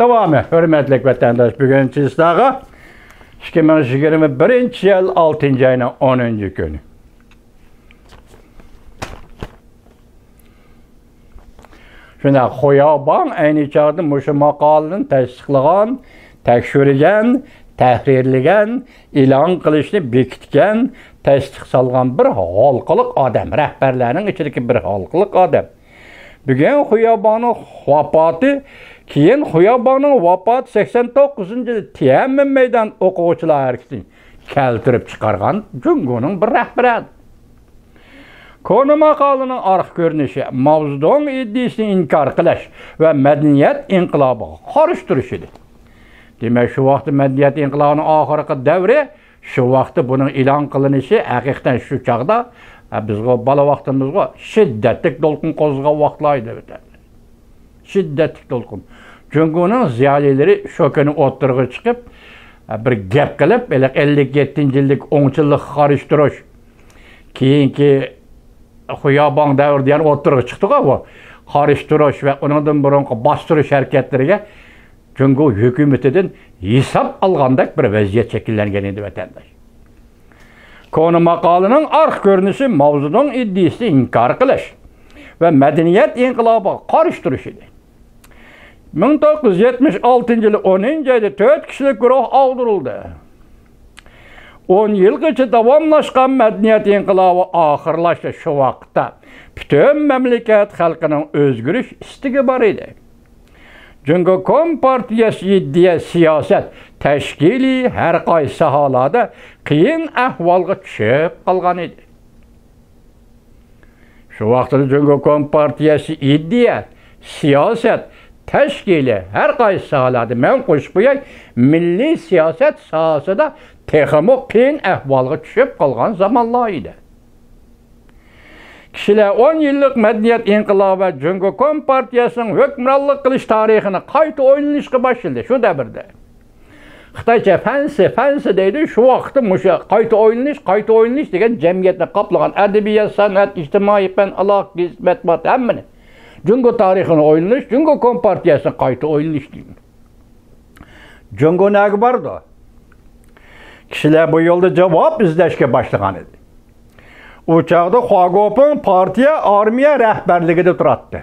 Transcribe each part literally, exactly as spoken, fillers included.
داۋامى، ھۆرمەتلىك ۋەتەنداش، بۈگۈن چىسلاغا ئىككى مىڭ يىگىرمە بىرىنچى يىل ئالتىنچى ئاينىڭ ئونىنچى كۈنى. شۇنداق، خۇياباڭ ئەينى چاغدا مۇشۇ ماقالىنى تەستىقلىغان، تەكشۈرگەن، تەھرىرلىگەن، ئېلان قىلىشنى بېكىتكەن، تەستىق سالغان بىر ھالقىلىق ئادەم، رەھبەرلەرنىڭ ئىچىدىكى بىر ھالقىلىق ئادەم. بۈگۈن خۇياباڭنىڭ ۋاپاتى، كېيىن خۇياباڭنىڭ ۋاپاتى سەكسەن توققۇزىنچى يىلى تيەنئەنمېن مەيدان ئوقۇغۇچىلار ھەرىكىتىنى كەلتۈرۈپ چىقارغان جۇڭگونىڭ بىر رەھبىرى. كونا ماقالىنىڭ ئارقا كۆرۈنۈشى ماۋزېدۇڭ ئىدىيىسىنى ئىنكار قىلىش ۋە مەدەنىيەت ئىنقىلابىغا قارشى تۇرۇش ئىدى. دېمەك، شۇ ۋاقىتتا مەدەنىيەت ئىنقىلابىنىڭ ئاخىرقى دەۋرى، شۇ ۋاقىتتا بۇنىڭ ئېلان قىلىنىشى ھەقىقەتەن شۇ چاغدا، ئە، بىزغۇ بالا ۋاقتىمىزغۇ شىددەتلىك دولقۇن قوزغىغان ۋاقىتلار ئىدى، ۋەتەن. شىددەتلىك دولقۇن. جۇڭگونىڭ زىيالىيلىرى شۇ كۈنى ئوتتۇرىغا چىقىپ، بىر گەپ قىلىپ، ھېلىقى ئەللىك يەتتىنچى يىللىك ئوڭچىلىققا قارشى تۇرۇش، كېيىنكى خۇياباڭ دەۋرى دېگەن ئوتتۇرىغا چىقتىغۇ بۇ. قارشى تۇرۇش ۋە ئۇنىڭدىن بۇرۇنقى باستۇرۇش ھەرىكەتلىرىگە جۇڭگو ھۆكۈمىتىدىن ھېساب ئالغاندەك بىر ۋەزىيەت شەكىللەنگەن ئىدى، ۋەتەنداش. كونا ماقالىنىڭ ئارقا كۆرۈنۈشى ماۋزېدۇڭ ئىدىيىسىنى ئىنكار قىلىش ۋە مەدەنىيەت ئىنقىلابىغا قارشى تۇرۇش ئىدى. مىڭ توققۇز يۈز يەتمىش ئالتىنچى يىلى ئونىنچى ئايدا تۆت كىشىلىك گۇرۇھ ئاغدۇرۇلدى. ئون يىلغىچە داۋاملاشقان مەدەنىيەت ئىنقىلابى ئاخىرلاشتى. شۇ ۋاقىتتا پۈتۈن مەملىكەت خەلقىنىڭ ئۆزگىرىش ئىستىكى بار ئىدى. جۇڭگو كومپارتىيەسى ئىدىيە، سىياسەت، تەشكىلىي ھەر قايسى ساھەلەردە قىيىن ئەھۋالغا چۈشۈپ قالغان ئىدى. شۇ ۋاقىتتا جۇڭگو كومپارتىيەسى ئىدىيە، سىياسەت، تەشكىلىي ھەر قايسى ساھەلەردە، مەن قوشۇپ قوياي، مىللىي سىياسەت ساھەسىدە تېخىمۇ قىيىن ئەھۋالغا چۈشۈپ قالغان زامانلار ئىدى. كىشىلەر ئون يىللىق مەدەنىيەت ئىنقىلابى ۋە جۇڭگو كومپارتىيەسىنىڭ ھۆكۈمرانلىق قىلىش تارىخىنى قايتا ئويلىنىشقا باشلىدى. شۇ دەۋردە خىتايچە فەنسى، فەنسى دەيدۇ. شۇ ۋاقىتتا مۇشۇ قايتا ئويلىنىش، قايتا ئويلىنىش دېگەن جەمئىيەتنى قاپلىغان ئەدەبىيات، سەنئەت، ئىجتىمائىي پەن، ئالاقە، گېزىت، مەتبۇئات، ھەممىنى. جۇڭگو تارىخىنى ئويلىنىش، جۇڭگو كومپارتىيەسىنى قايتا ئويلىنىش دېگەن. جۇڭگو نەگە بارىدۇ؟ كىشىلەر بۇ يولدا جاۋاب ئىزدەشكە باشلىغان ئىدى. ئۇ چاغدا خۇا گوپىڭ پارتىيە، ئارمىيە رەھبەرلىكىدە تۇراتتى.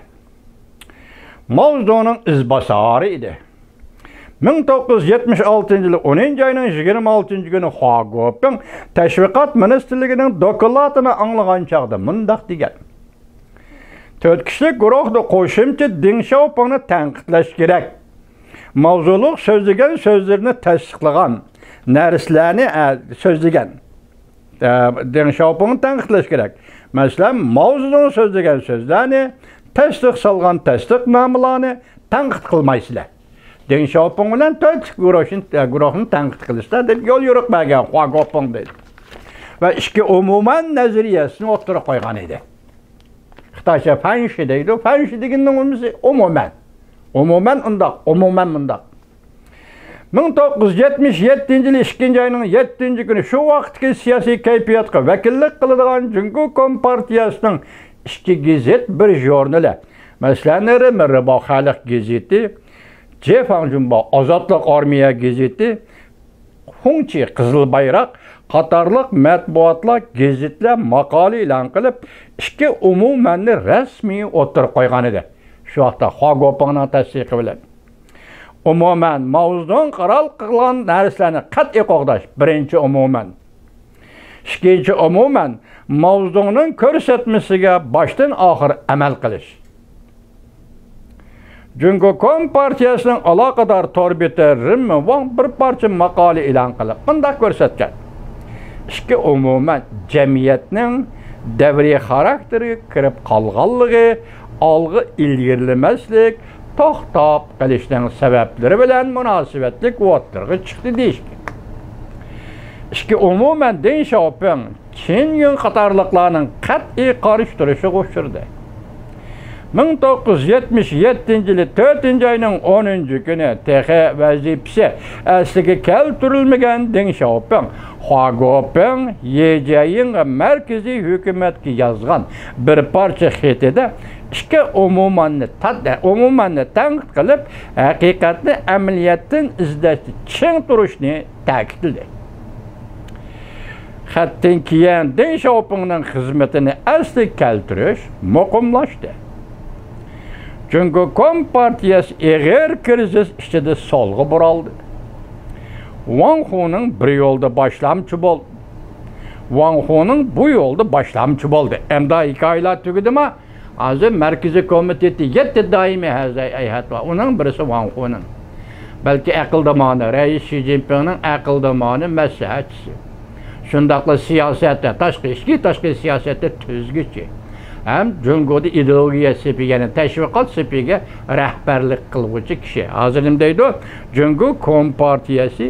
ماۋزېدۇڭنىڭ ئىزباسارى ئىدى. مىڭ توققۇز يۈز يەتمىش ئالتىنچى يىلى ئونىنچى ئاينىڭ يىگىرمە ئالتىنچى كۈنى خۇا گوپىڭ تەشۋىقات مىنىستىرلىكىنىڭ دوكلاتىنى ئاڭلىغان چاغدا مۇنداق دېگەن: تۆت كىشىلىك گۇرۇھتا قوشۇمچە دېڭ شياۋپىڭنى تەنقىدلەش كېرەك. ماۋزۇلۇق سۆزلىگەن سۆزلىرىنى تەستىقلىغان نەرسىلەرنى، ئە، سۆزلىگەن. ئە، دېڭ شياۋپىڭنى تەنقىدلەش كېرەك. مەسىلەن، ماۋزېدۇڭ سۆزلىگەن سۆزلەرنى، تەستىق سالغان تەستىقنامىلارنى تەنقىد قىلمايسىلەر. دېڭ شياۋپىڭ بىلەن تۆت گۇرۇھنى، ئە، گۇرۇھنى تەنقىد قىلىسىلەر دەپ يول يورۇق بەرگەن خۇا گوپىڭ دەيدۇ. ۋە ئىككى ئومۇمەن نەزەرىيەسىنى ئوتتۇرىغا قويغان ئىدى. خىتايچە فەنشى دەيدۇ. فەنشى دېگەننىڭ مەنىسى ئومۇمەن. ئومۇمەن ئۇنداق، ئومۇمەن مۇنداق. مىڭ توققۇز يۈز يەتمىش يەتتىنچى يىلى ئىككىنچى ئاينىڭ يەتتىنچى كۈنى شۇ ۋاقىتتىكى سىياسىي كەيپىياتقا ۋەكىللىك قىلىدىغان جۇڭگو كومپارتىيەسىنىڭ ئىككى گېزىت، بىر ژۇرنىلى، مەسىلەن، رېمېن رىباۋ خەلق گېزىتى، جې فاڭ جۇنباۋ ئازادلىق ئارمىيە گېزىتى، خۇڭچى قىزىل بايراق قاتارلىق مەتبۇئاتلار، گېزىتلەر ماقالە ئېلان قىلىپ، ئىككى ئومۇمەننى رەسمىي ئوتتۇرىغا قويغان ئىدى. شۇ ۋاقىتتا خۇا گوپىڭنىڭ تەستىقى بىلەن. ئومۇمەن، ماۋزېدۇڭ قارار قىلغان نەرسىلەرنى قەتئىي قوغداش، بىرىنچى ئومۇمەن. ئىككىنچى ئومۇمەن، ماۋزېدۇڭنىڭ كۆرسەتمىسىگە باشتىن ئاخىر ئەمەل قىلىش. جۇڭگو كومپارتىيەسىنىڭ ئالاقىدار تور بېتى رېمېن ۋاڭ بىر پارچە ماقالە ئېلان قىلىپ، مۇنداق كۆرسەتكەن: ئىككى ئومۇمەن جەمئىيەتنىڭ دەۋرىي خاراكتېرىگە كىرىپ قالغانلىقى، ئالغا ئىلگىرىلىمەسلىك، توختاپ قېلىشنىڭ سەۋەبلىرى بىلەن مۇناسىۋەتلىك ئوتتۇرىغا چىقتى دېيىشكەن. ئىككى ئومۇمەن دېڭ شياۋپىڭ، چېن يۈن قاتارلىقلارنىڭ قەتئىي قارشى تۇرۇشىغا ئۇچرىدى. مىڭ توققۇز يۈز يەتمىش يەتتىنچى يىلى تۆتىنچى ئاينىڭ ئونىنچى كۈنى تېخى ۋەزىپىسى ئەسلىگە كەلتۈرۈلمىگەن دېڭ شياۋپىڭ خۇا گوپىڭ يې جيەنغا مەركىزىي ھۆكۈمەتكە يازغان بىر پارچە خېتىدە ئىككى ئومۇماننى تەت-، ئومۇماننى تەنقىد قىلىپ، ھەقىقەتنى ئەمەلىيەتتىن ئىزدەشتە چىڭ تۇرۇشنى تەكىتلىدى. خەتتىن كېيىن دېڭ شياۋپىڭنىڭ خىزمىتىنى ئەسلىگە كەلتۈرۈش مۇقىملاشتى. جۇڭگو كومپارتىيەسى ئېغىر كىرىزىس ئىچىدە سولغا بۇرالدى. ۋاڭ خۇنىڭ بىر يولدا باشلامچى بولدى. ۋاڭ خۇنىڭ بۇ يولدا باشلامچى بولدى. ئەمدى ھېكايىلەر تۈگىدىما؟ ھازىر مەركىزىي كومىتېتى يەتتە دائىمىي ھەزەي ھەيئەت بار. ئۇنىڭ بىرسى ۋاڭ خۇنىڭ. بەلكى ئەقىلدىمانى، رەئىس شى جىنپىڭنىڭ ئەقىلدىمانى، مەسلىھەتچىسى. شۇنداقلا سىياسەتتە، تاشقى، ئىچكى تاشقى سىياسەتتە تۈزگۈچى. ھەم جۇڭگودا ئىدېئولوگىيە سېپىگە، يەنى تەشۋىقات سېپىگە رەھبەرلىك قىلغۇچى كىشى. ھازىر نېمە دەيدۇ؟ جۇڭگو كومپارتىيەسى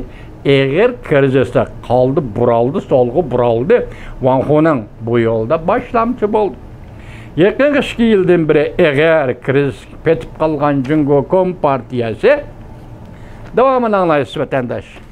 ئېغىر كىرىزىستا قالدى، بۇرالدى، سولغا بۇرالدى. ۋاڭ خۇنىڭ بۇ يولدا باشلامچى بولدى. يېقىنقى ئىككى يىلدىن بېرى ئېغىر كىرىزىسكە پېتىپ قالغان جۇڭگو كومپارتىيەسى. داۋامىنى ئاڭلايسىز، ۋەتەنداش.